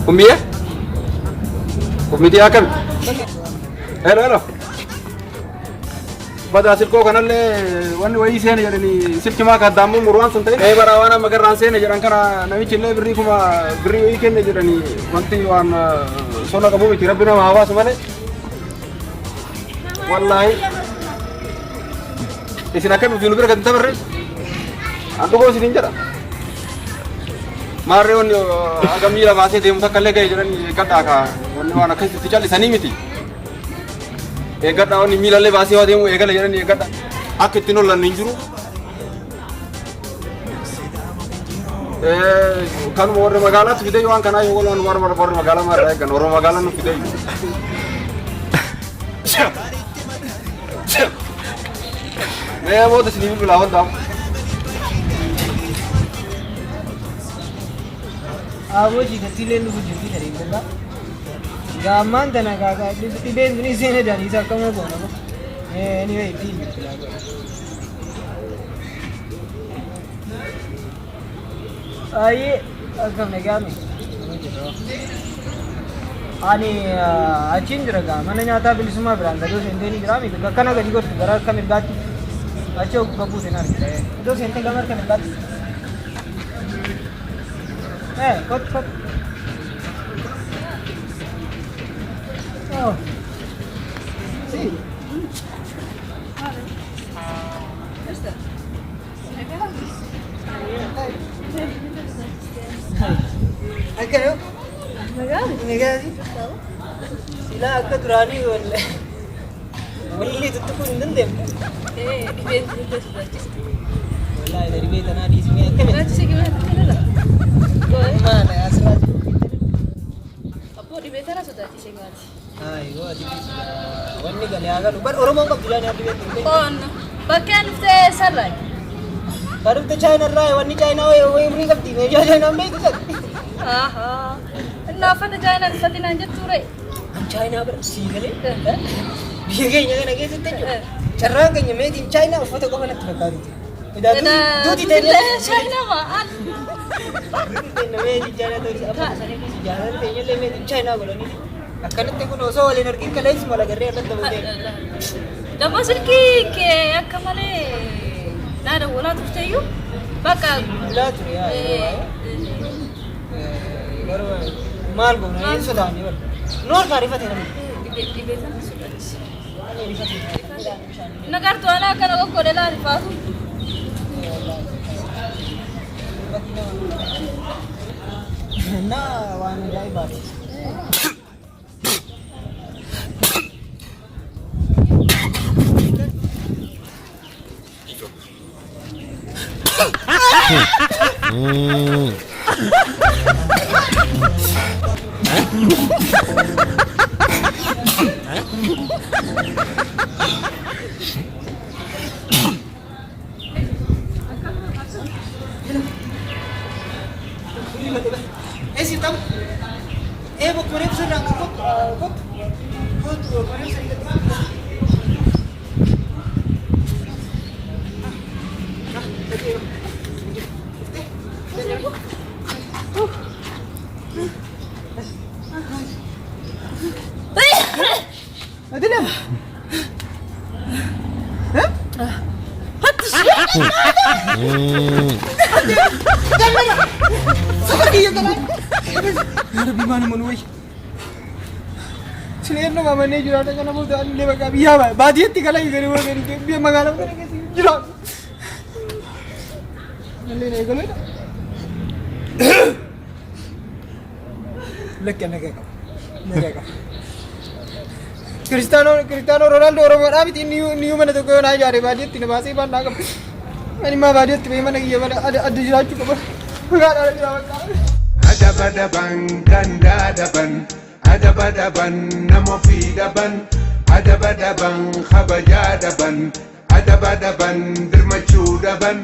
Ummiye? Ummitii akkami? Hello, hello. Badaa silkoo kanallee wanni wayii seene jedhanii silki maa kaddaan murmuru waan sun ta'e. Ee bara waan amma garraan seene jedhan kana namichi illee birrii kuma birrii wayii kenne jedhanii wanti waan sona qabu miti rabbi nama hawaasu malee. Wallaahi. Isin akkami nu bira gadi tabarre? An dhugoo isiniin jedha. Maarree wanni haga miila baasee deemu takka illee ga'e jedhanii eeggadhaa kaa wanni waan akkasitti callisanii miti. Eeggadhaa wanni miila illee baasee waa deemu eegala jedhanii eeggadhaa. Akka ittiin hollanne hin jiru. Kanuma warri magaalaatti fidee waan kanaa yoo waan warra warra magaalaa maarraa eeggan warra magaalaa nu fidee. Mee booda isinii bilbilaa wanta. Aboo jiitattiillee dhufu jirti jedhee danda'a. Gaammaan tana gaagaa dhibeen tuni seene daniisa akkama goona ba. Anyway ittiin bilbilaa godha. Baay'ee akkam nagaame. Ani achiin jira gaa mana nyaataa bilisummaa biraan gadoo seentee ni jiraami bakka akkana gadi gortu gara harka mirgaatti achi hogga buute na argita. Iddoo seentee gama harka mirgaatti. Kot kot. Oh. Si. Akka yoo nagaati. Silaa akka duraanii walli tuttuquu hin dandeenye. Dhibeen illee sodaachiste. Wallaahi dhibee tanaa dhiisnee akkamitti. Sodaachise gibira Maala asirraa jiru. Abboo dhibee tana sodaachise maati. Ayi yoo ati wanni galee haa galu. Bar Oromoon qabdu jaanii dhibee tun. Qoonna bakkeen dhuftee sarraay. Ka dhufte Chaayinaa irraa wanni Chaayinaa wayii umrii qabdi. Meeshaa Chaayinaa hin beektu sadi. Innaa uffata Chaayinaan uffatinaan jettuu ree. Chaayinaa bira sii galee biyya keenya kana keessatti jechuudha. Carraan keenya meetiin Chaayinaa uffata qofa natti fakkaatu. Duuti teenya Chaayinaa maa? Duuti teenya meetiin Chaayinaa ta'uu isaa amma sanii fi jaalala teenya illee meetiin Chaayinaa godhanii akkanatti kun osoo waliin argin kaleessi mala garree irratti dabalatee. Dammoo silkii kee akka malee naa dawwalaa turteeyyuu bakka. Bilaa ture yaa yeroo baay'ee. Garuu maal goona hin sodaanne bara. Nu harkaa rifate namni. Dhibee tana sodaachise. Rifate. Nagartu ana akkana goggodhe laal faatu. Na waan ajaa'ibaati. Eessi tam? Ee bokkuma reefu sirraan kan kottu kottu kottu bokkuma reefu sirraan. Adina. Rabbi maal immoo wayi. Sileen nama mannee jiraata kana booda illee bakka biyyaa baadiyyaatti gala gadi wagani biyya magaalaa kana keessa jiraatu. Mallee na eegalee. Lakki nagaa qaba. Nagaa qaba. Kiristaanoo Kiristaanoo Roonaaldoo Oromoodhaa miti inni iyyuu mana tokko yoo naa ijaare baadiyyaatti na baasee baan naa qaba. Ani maa baadiyyaatti bahee mana kiyya mana adda jiraachuu qaba. Magaadhaan jira bakka. Adaba daban ganda daban, adaba daban nama ofii daban, adaba daban kabajaa daban, adaba daban dirmachuu daban.